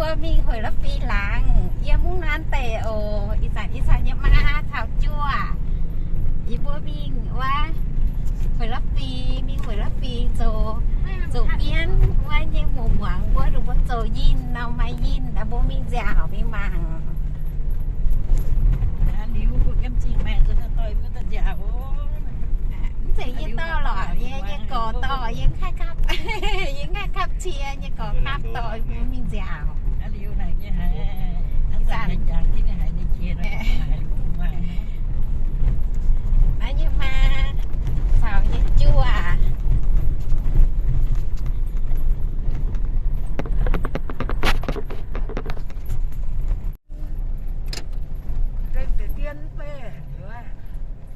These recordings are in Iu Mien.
Mbuo mingh Hueic La'fin laangz, yiem mungv naaiv deix oc. Ih zanc, ih zanc yie maa caux juoh, yie mbuo mingh wuov Hueic La'fin, mingh Hueic La'fin zoux, zoux mienv wuov nyei muoz muangx mbuo, ninh mbuo zoux yinh nor, maaih yinh, mbuo mingh nziaauc mingh mangc. Mv zeiz yie dorh lorqc, yie, yie gorx dorh, yie mv haih kapv, yie mv haih kapv cie, yie gorx kapv dorh mbuo mingh nziaauc. Ih zanc naaiv yie maa caux yie juoh. Nzengc deix dien beih,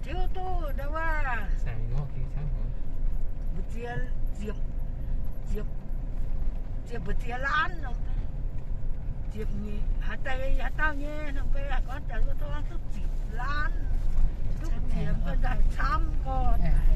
tiuv duqv ndau wuov, mbu'ziex, ziepc, ziepc mbu'ziex laanv nor, ziepc nyeic, haaix deix haaix dauh nyei nor, beih gorngv daaih wuov tov duqv ziepc laanv, duqv ziepc mbuo daaih camv gorx daaih.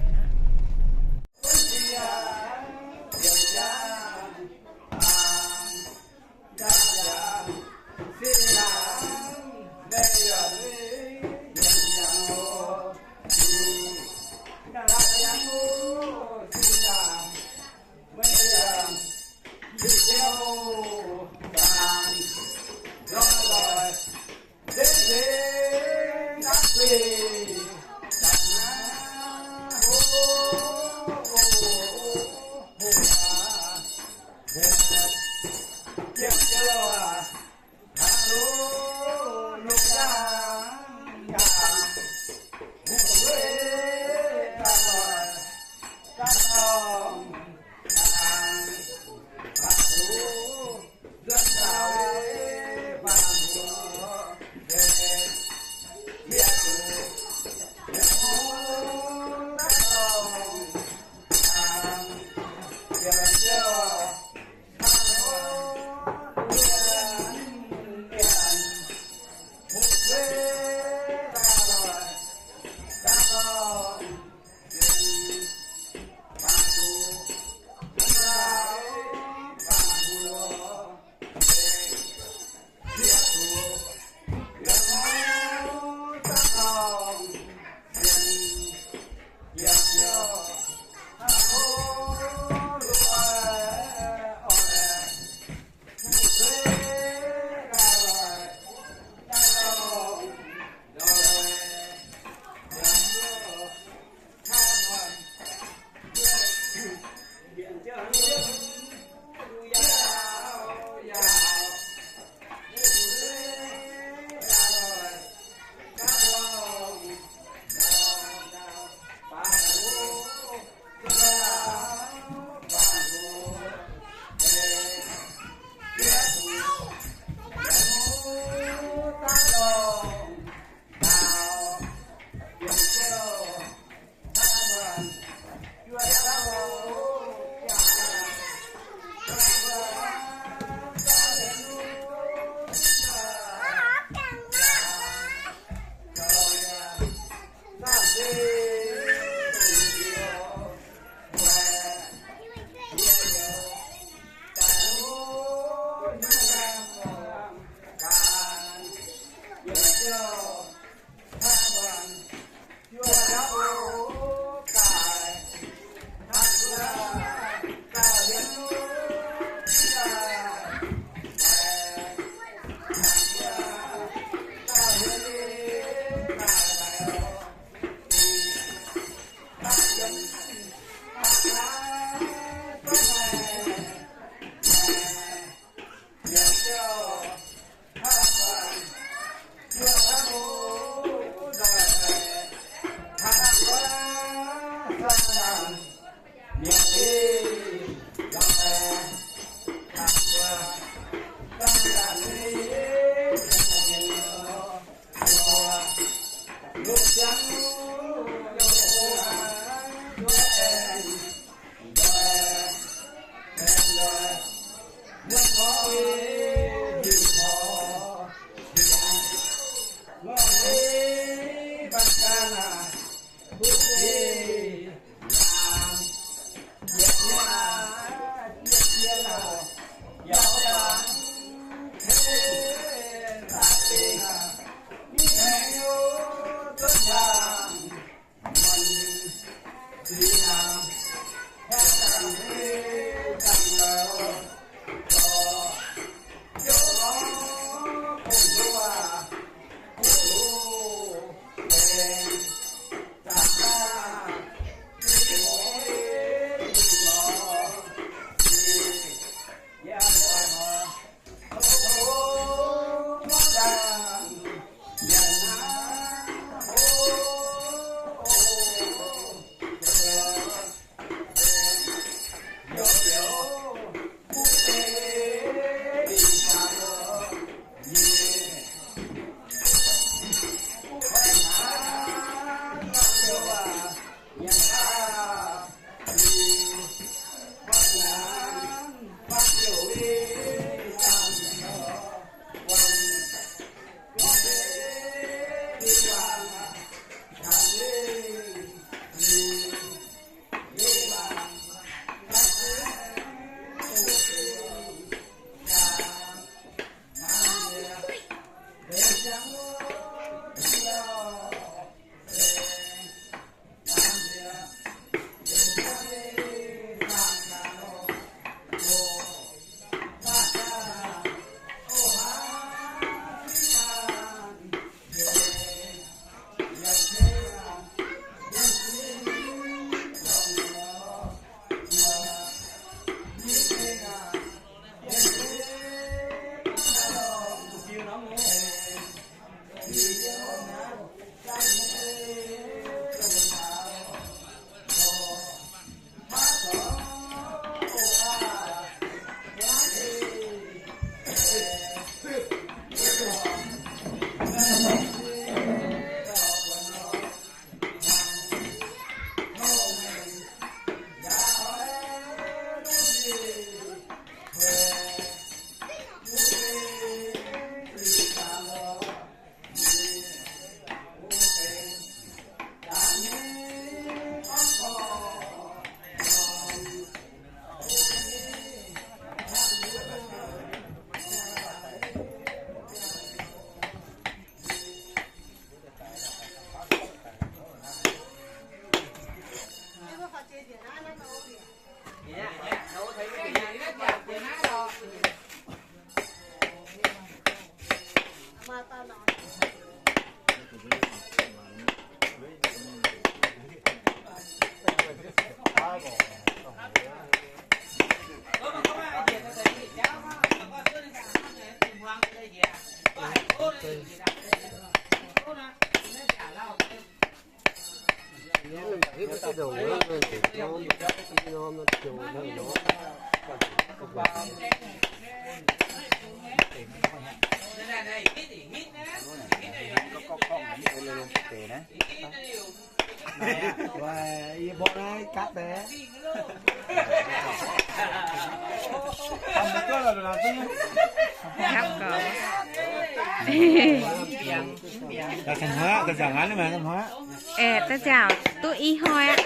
Aeqv, da'nziaauc duqv i hnoi aqv.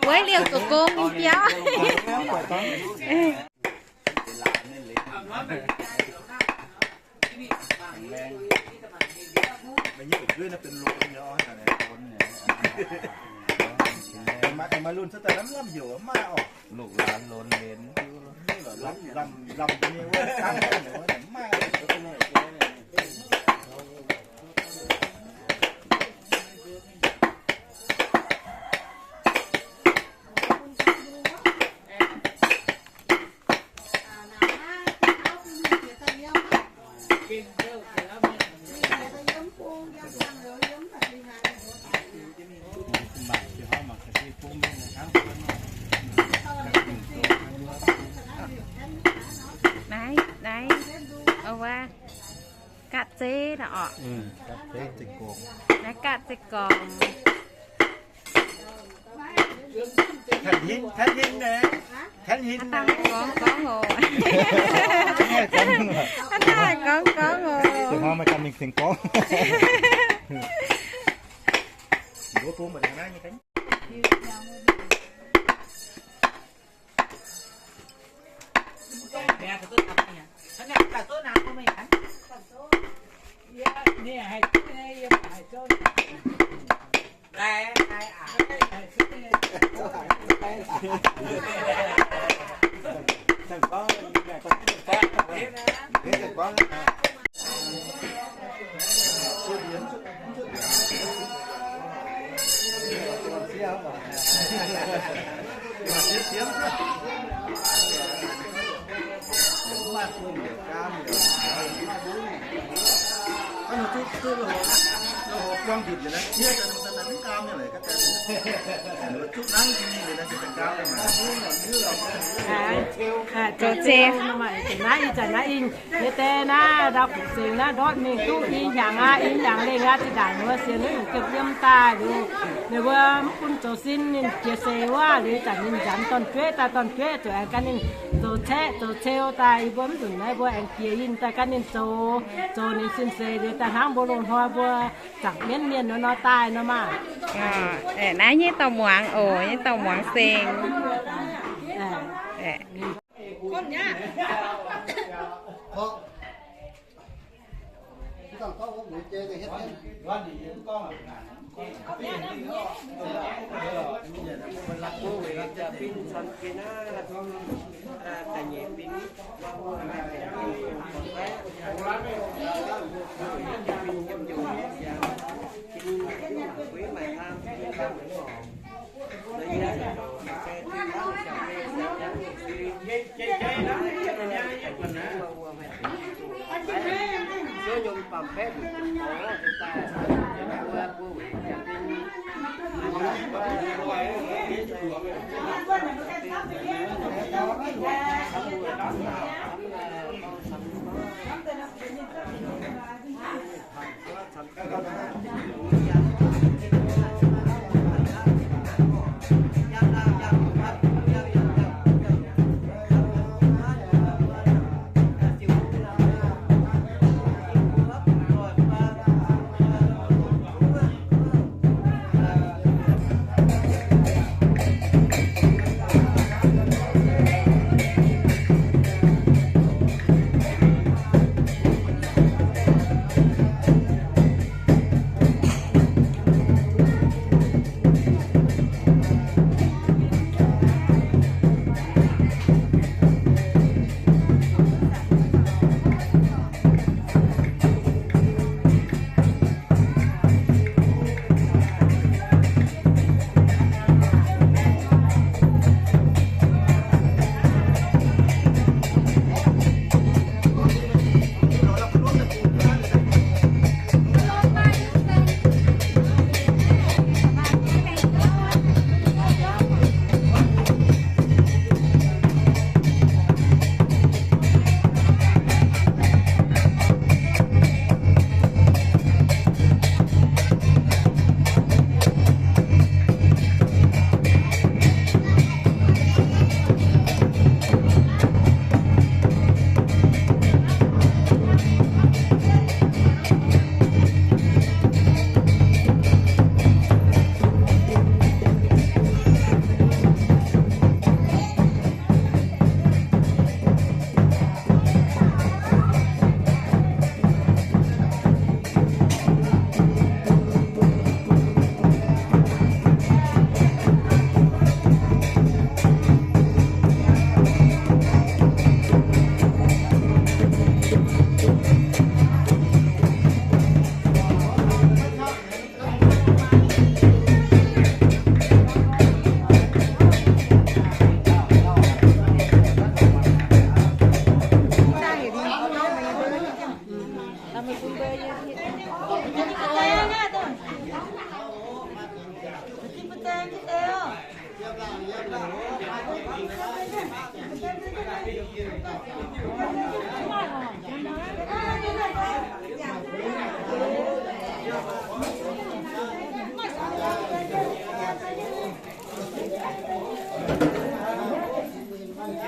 Weic liuz zoux gong mingh biauv. Naaiv, naaiv, wuov, gatv zeiv nor orqc. Naaiv gatv zeiv gorngv. Aav dangh gorngv gorngv oc. Aav dangh gorngv gorngv oc. Zoux zeu. Naaiv ih zanc naaiv ih, yie deix naaiv ndau Fuqc Singx naaiv ndortv mingh duqv i hnyangx aqv, i hnyangx lengh aqv, zinh ndaangc wuov sienx ninh gengh yiem daaih liuz, ninh mbuo mv bun zoux sin ninh jiex seix wuov liuz, zanc ninh nzanc dorn-jueiv daaih, dorn-jueiv zuqc aengx gan ninh zoux caeqv zoux ceu daaih, yie mbuo mv nzunc naaiv mbuo aengx jiex yinh daaih gan ninh zoux, zoux ninh sin seix liuz daaih hnangv mbuo loz-hnoi mbuo zaangc mienv mienh nor nor daaih nor maah. Naaiv nyei dorh muangx oc, nyei dorh muangx seng.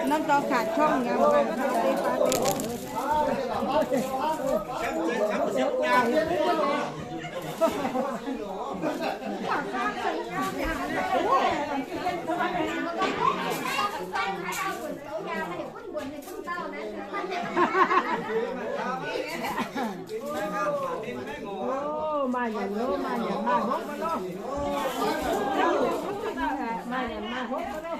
Norm dorngx kaac qong nyei. Maaih nyanc loh, maaih nyanc maaih hopv loh. Maaih nyanc maaih hopv loh.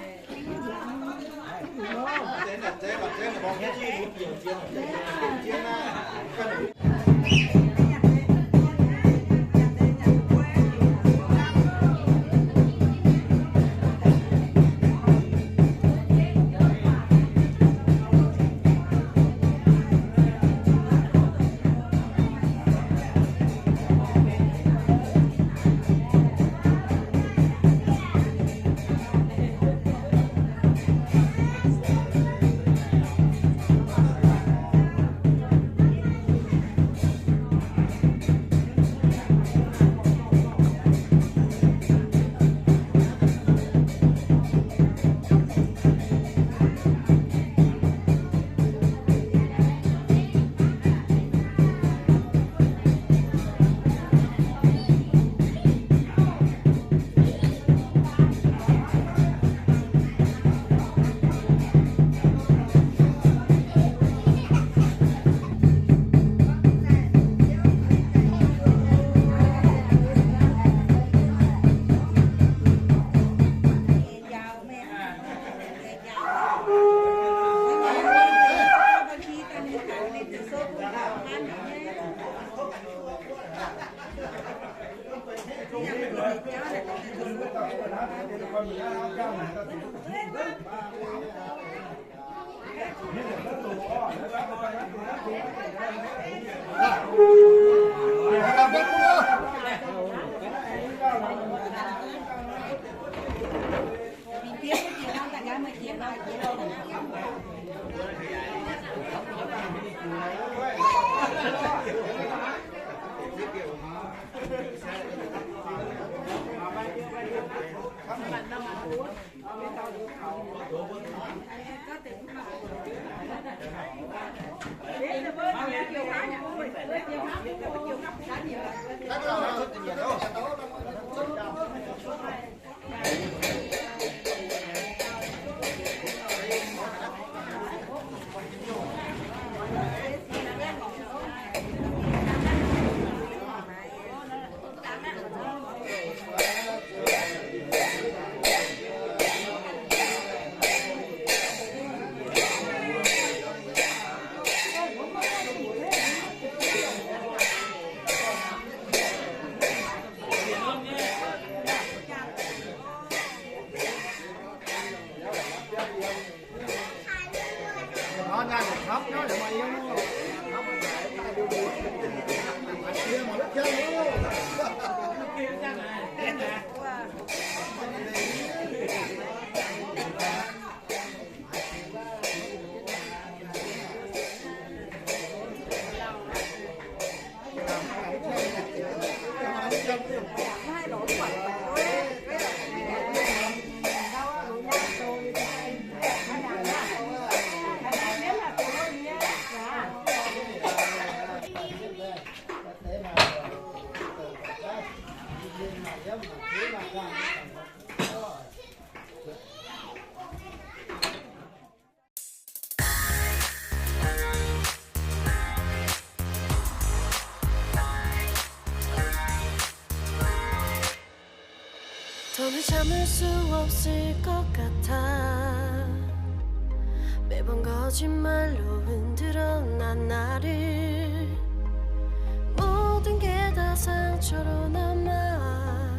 더는 참을 수 없을 것 같아. 매번 거짓말로 흔들어 난 나를. 모든 게 다 상처로 남아.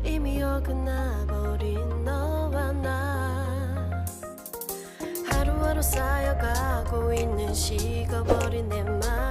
이미 어긋나버린 너와 나. 하루하루 쌓여가고 있는 식어버린 내 맘.